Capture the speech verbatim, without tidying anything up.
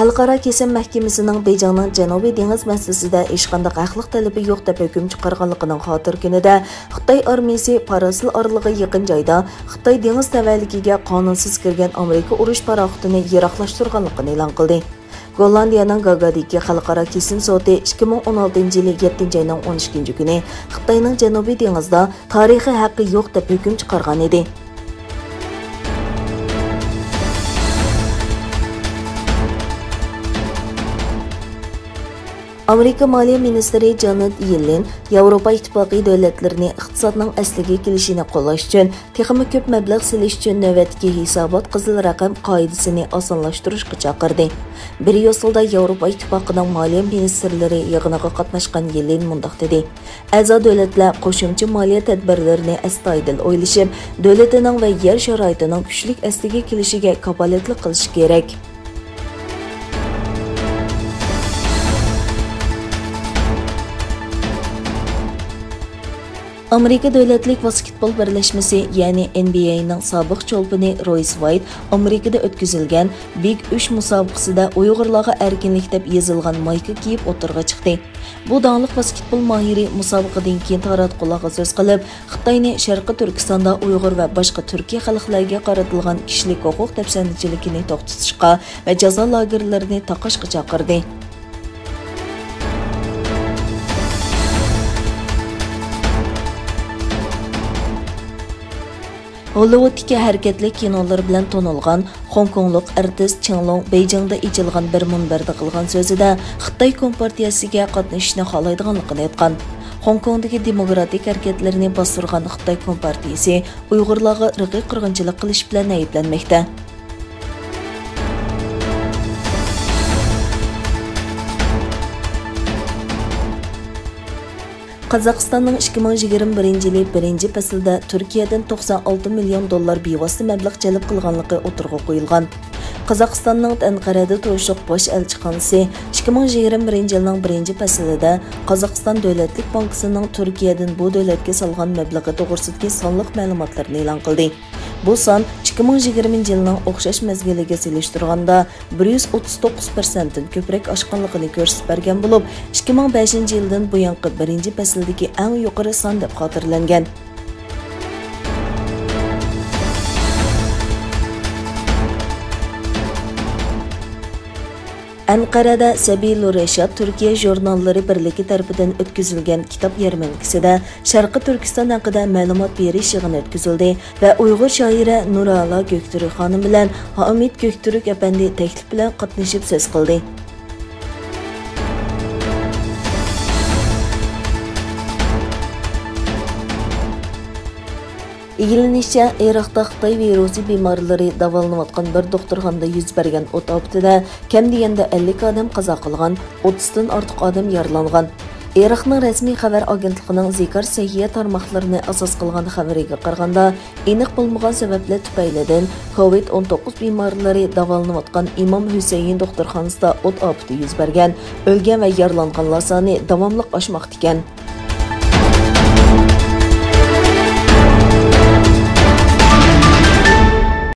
خەلقئارا كېسىم مەھكىمىسىنىڭ بېيجىڭنىڭ جەنۇبىي دېڭىز مەسىلىسىدە ھېچقانداق ھەقلىق تەلىپى يوق دەپ ھۆكۈم چىقارغانلىقىنىڭ خاتىرە كۈنىدە خىتاي ئارمىيىسى پاراسىل ئارىلىغى يېقىن جايدا خىتاي دېڭىز تەۋەلىكىگە قانۇنسىز كىرگەن ئامېرىكا ئۇرۇش پاراخوتىنى يىراقلاشتۇرغانلىقىنى ئېلان قىلدى. گوللاندىيەنىڭ گاگادىكى خەلقئارا كېسىم سوتى ئىككى مىڭ ئون ئالتىنچى يىلى يەتتىنچى ئاينىڭ ئون ئىككىنچى كۈنى خىتاينىڭ جەنۇبىي دېڭىزدا تارىخىي ھەققى يوق دەپ ھۆكۈم چىقارغان ئىدى. ئامېرىكا مالىيە مىنىستىرى جانېت يېللېن ياۋروپا ئىتتىپاقى دۆلەتلىرىنى ئىقتىسادنىڭ ئەسلىگە كېلىشىنى قوللاش ئۈچۈن تېخىمۇ كۆپ مەبلەغ سېلىش ئۈچۈن نۆۋەتتىكى ھېسابات قىزىل رەقەم قائىدىسىنى ئاسانلاشتۇرۇشقا چاقىردى. بريۇسسېلدا ياۋروپا ئىتتىپاقىنىڭ مالىيە مىنىستىرلىرى يىغىنىغا قاتناشقان يېللېن مۇنداق دېدى: ئەزا دۆلەتلەر قوشۇمچە مالىيە تەدبىرلىرىنى ئەستايىدىل ئويلىشىپ، دۆلىتىنىڭ ۋە يەر شارائىتىنىڭ كۈچلۈك ئەسلىگە كېلىشىگە كاپالەتلىك قىلىشى كېرەك. ئامېرىكا دۆلەتلىك ۋاسكېتبول بىرلەشمىسى، يەنى ئېن بى ئەينىڭ سابىق چولپىنى رويس ۋايت ئامېرىكىدا ئۆتكۈزۈلگەن بىگ ئۈچ مۇسابىقىسىدە ئۇيغۇرلارغا ئەركىنلىك دەپ يېزىلغان مايكا كىيىپ ئوتتۇرىغا چىقتى. بۇ داڭلىق ۋاسكېتبول ماھىرى مۇسابىقىدىن كېيىن تاراتقۇلارغا سۆز قىلىپ، خىتاينى شەرقىي تۈركىستاندا ئۇيغۇر ۋە باشقا تۈركىي خەلقلەرگە قارىتىلغان كىشىلىك ھوقۇق دەپسەندىچىلىكىنى توختىتىشقا ۋە جازا لاگېرلىرىنى تاقاشقا چاقىردى. ھوللىۋۇدتىكى ھەرىكەتلىك كىنولىرى بىلەن تونۇلغان خوڭكوڭلۇق ئارتىس چېڭ لوڭ بېيجىڭدا ئېچىلغان بىر مۇنبەردە قىلغان سۆزىدە خىتاي كومپارتىيەسىگە قاتنىشىشنى خالايدىغانلىقىنى ئېيتقان. خوڭكوڭدىكى دېموكراتىك ھەرىكەتلىرىنى باستۇرغان خىتاي كومپارتىيەسى ئۇيغۇرلارغا ئىرقىي قىرغىنچىلىق قىلىش بىلەن ئەيىبلەنمەكتە. قازاقىستاننىڭ ئىككى مىڭ يىگىرمە بىرىنچى يىلى بىرىنچى پەسىلدە تۈركىيەدىن توقسان ئالتە مىليون دوللار بىۋاسىتە مەبلەغ جەلپ قىلغانلىقى ئوتتۇرىغا قويۇلغان. قازاقىستاننىڭ ئەنقەرەدە تۇرۇشلۇق باش ئەلچىخانىسى ئىككى مىڭ يىگىرمە بىرىنچى يىلنىڭ بىرىنچى پەسلىدە قازاقىستان دۆلەتلىك بانكىسىنىڭ تۈركىيەدىن بۇ دۆلەتكە سالغان مەبلىغى توغرىسىدىكى سانلىق مەلۇماتلىرىنى ئېلان قىلدى. بۇ سان ئىككى مىڭ يىگىرمىنچى يىلنىڭ ئوخشاش مەزگىلىگە سېلىشتۇرغاندا بىر يۈز ئوتتۇز توققۇز پىرسەنتتىن كۆپرەك ئاشقانلىقىنى كۆرسىتىپ بەرگەن بولۇپ، ئىككى مىڭ بەشىنچى يىلدىن بۇيانقى بىرىنچى پەسىلدىكى ئەڭ يۇقىرى سان دەپ خاتىرىلەنگەن. ئەنقەرەدە سەبىلۇر رەشاد تۈركىيە ژۇرناللىرى بىرلىكى تەرىپىدىن ئۆتكۈزۈلگەن كىتاب يەرمەنكىسىدە شەرقىي تۈركىستان ھەققىدە مەلۇمات بېرىش يىغىنى ئۆتكۈزۈلدى ۋە ئۇيغۇر شائىرە نۇرئالا گۆكتۈرك خانىم بىلەن ھامىت گۆكتۈرك ئەپەندى تەكلىپ بىلەن قاتنىشىپ سۆز قىلدى. ئىگىلىنىشىچە، ئىراقتا خىتاي ۋىرۇسى بىمارلىرى داۋالىنىۋاتقان بىر دوختۇرخانىدا يۈز بەرگەن ئوت ئاپىتىدە كەم دېگەندە ئەللىك ئادەم قازا قىلغان، ئوتتۇزدىن ئارتۇق ئادەم يارىلانغان. ئىراقنىڭ رەسمىي خەۋەر ئاگېنتلىقىنىڭ زىكار سەھىيە تارماقلىرىنى ئاساس قىلغان خەۋىرىگە قارىغاندا، ئېنىق بولمىغان سەۋەبلەر تۈپەيلىدىن كوۋىد ئون توققۇز بىمارلىرى داۋالىنىۋاتقان ئىمام ھۈسەيىن دوختۇرخانىسىدا ئوت ئاپىتى يۈز بەرگەن، ئۆلگەن ۋە يارىلانغانلار سانى داۋاملىق ئاشماقتا ئىكەن.